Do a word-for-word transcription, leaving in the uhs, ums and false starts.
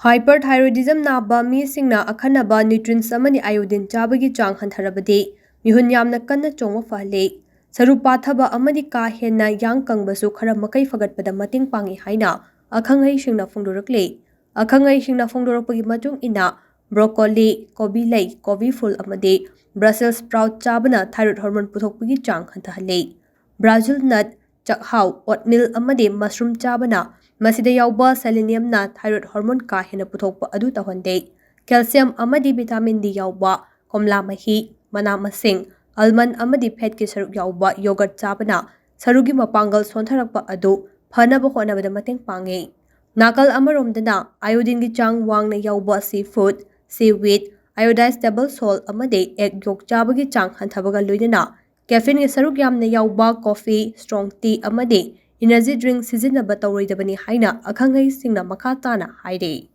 Hyperthyroidism ꯅꯥꯕ ꯃꯤꯁꯤꯡꯅ ꯑꯈꯟꯅꯕ nutrients ꯑꯃꯗꯤ iodine ꯆꯥꯕꯒꯤ ꯆꯥꯡ ꯍꯟꯊꯔꯕꯗꯤ ꯃꯤꯍꯨꯟ ꯌꯥꯝꯅ ꯀꯟꯅ ꯆꯣꯡꯕ ꯐꯍꯜꯂꯤ꯫ ꯁꯔꯨ ꯄꯥꯊꯕ ꯑꯃꯗꯤ ꯀꯥ ꯍꯦꯟꯅ ꯌꯥꯡ ꯀꯪꯕꯁꯨ ꯈꯔ ꯃꯈꯩ ꯐꯒꯠꯄꯗ ꯃꯇꯦꯡ ꯄꯥꯡꯏ ꯍꯥꯏꯅ ꯑꯈꯪ ꯑꯍꯩꯁꯤꯡꯅ ꯐꯣꯡꯗꯣꯔꯛꯂꯤ꯫ ꯑꯈꯪ ꯑꯍꯩꯁꯤꯡꯅ ꯐꯣꯡꯗꯣꯔꯛꯄꯒꯤ ꯃꯇꯨꯡ ꯏꯟꯅ, broccoli, ꯀꯣꯕꯤ ꯂꯩ, ꯀꯣꯕꯤ ꯐꯨꯜ ꯑꯃꯗꯤ Brussels sprout ꯆꯥꯕꯅ thyroid hormone ꯄꯨꯊꯣꯛꯄꯒꯤ ꯆꯥꯡ ꯍꯟꯊꯍꯜꯂꯤ꯫ Brazil nut, ꯆꯥꯛꯍꯥꯎ, oatmeal ꯑꯃꯗꯤ mushroom ꯆꯥꯕꯅ ꯃꯁꯤꯗ ꯌꯥꯎꯕ selenium ꯅ thyroid hormone ꯀꯥ ꯍꯦꯟꯅ ꯄꯨꯊꯣꯛꯄ ꯑꯗꯨ ꯇꯧꯍꯟꯗꯦ꯫ Calcium ꯑꯃꯗꯤ vitamin D ꯌꯥꯎꯕ ꯀꯣꯝꯂꯥ ꯃꯍꯤ, ꯃꯅꯥ ꯃꯁꯤꯡ, almond ꯑꯃꯗꯤ ꯐꯦꯠꯀꯤ ꯁꯔꯨꯛ ꯌꯥꯎꯕ yogurt ꯆꯥꯕꯅ ꯁꯔꯨꯒꯤ ꯃꯄꯥꯡꯒꯜ ꯁꯣꯟꯊꯔꯛꯄ ꯑꯗꯨ ꯐꯅꯕ ꯍꯣꯠꯅꯕꯗ ꯃꯇꯦꯡ ꯄꯥꯡꯏ꯫ ꯅꯥꯀꯜ ꯑꯃꯔꯣꯝꯗꯅ, iodine ꯒꯤ ꯆꯥꯡ ꯋꯥꯡꯅ ꯌꯥꯎꯕ seafood, seaweed, iodized table salt ꯑꯃꯗꯤ egg yolk ꯆꯥꯕꯒꯤ ꯆꯥꯡ ꯍꯟꯊꯕꯒ ꯂꯣꯏꯅꯅ caffeine ꯒꯤ ꯁꯔꯨꯛ ꯌꯥꯝꯅ ꯌꯥꯎꯕ coffee, strong tea ꯑꯃꯗꯤ energy drink ꯁꯤꯖꯤꯟꯅꯕ ꯇꯧꯔꯣꯏꯗꯕꯅꯤ ꯍꯥꯏꯅ ꯑꯈꯪ ꯑꯍꯩꯁꯤꯡꯅ ꯃꯈꯥ ꯇꯥꯅ ꯍꯥꯏꯔꯤ꯫